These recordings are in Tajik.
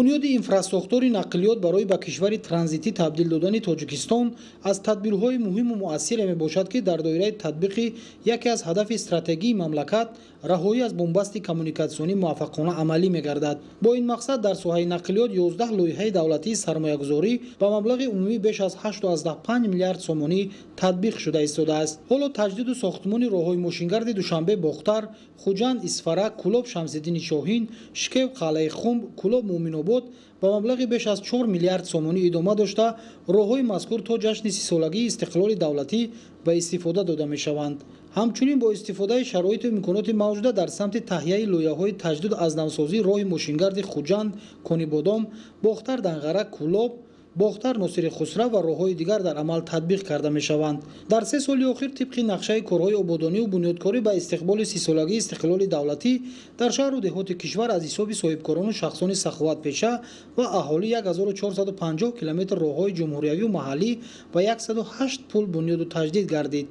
Бунёди инфрасохтори нақлиёт барои ба кишвари транзитӣ табдил додани Тоҷикистон аз тадбирҳои муҳиму муассире мебошад, ки дар доираи татбиқи яке аз ҳадафи стратегии мамлакат, раҳоӣ аз бунбасти коммуникатсионӣ, муваффақона амалӣ мегардад. Бо ин мақсад дар соҳаи нақлиёт 11 лоиҳаи давлатии сармоягузорӣ ба маблағи умумӣ беш аз 8,5 миллиард сомонӣ татбиқ шуда истодааст. Ҳоло таҷдиду сохтмони роҳҳои мошингарди Душанбе Бохтар, Хуҷанд Исфара, Кӯлоб Шамсиддини Шоҳин, Шкев Қалъаи Хумб, Кӯлоб Муъминобод ба маблағи беш аз 4 миллиард сомонӣ идома дошта, роҳҳои мазкур то ҷашни 30-солагии истиқлоли давлатӣ ба истифода дода мешаванд. Ҳамчунин бо истифодаи шароиту имконоти мавҷуда дар самти таҳияи лоиҳаҳои таҷдиду аз навсозии роҳи мошингарди Хуҷанд Конибодом, Бохтар Данғара, Кӯлоб Бохтар Носири Хусрав ва роҳҳои дигар дар амал татбиқ карда мешаванд. Дар 3 соли охир тибқи нақшаи корҳои ободониву бунёдкорӣ ба истиқболи 30-солагии истиқлоли давлатӣ дар шаҳру деҳоти кишвар аз ҳисоби соҳибкорону шахсони саховатпеша ва аҳолӣ 1450 километр роҳҳои ҷумҳуриявию маҳаллӣ ва 108 пул бунёду таҷдид гардид.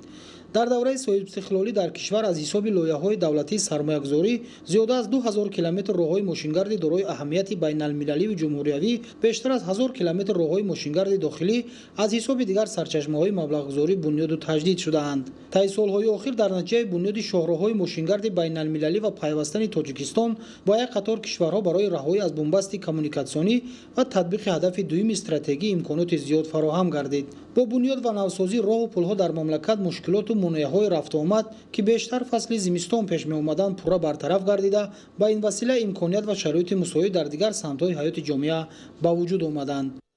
Дар давраи соҳибистиқлолӣ дар кишвар аз ҳисоби лоиҳаҳои давлатии сармоягузорӣ зиёда аз 2000 километр роҳҳои мошингарди дорои аҳамияти байналмилаливу ҷумҳуриявӣ, бештар аз 1000 километр роҳҳои мошингарди дохилӣ аз ҳисоби дигар сарчашмаҳои маблағгузорӣ бунёду таҷдид шудаанд. Таи солҳои охир дар натиҷаи бунёди шоҳроҳҳои мошингарди байналмилалӣ ва пайвастани Тоҷикистон бо як қатор кишварҳо барои раҳоӣ аз бунбасти коммуникатсионӣ ва татбиқи ҳадафи дуюми стратегӣ имконоти зиёд фароҳам гардид. Бо бунёд ва навсозии роҳу пулҳо дар мамлакат мушкилоту монеаҳои рафтуомад, ки бештар фасли зимистон пеш меомаданд, пурра бартараф гардида, ба ин васила имконият ва шароити мусоид дар дигар самтҳои ҳаёти ҷомеа ба вуҷуд омаданд.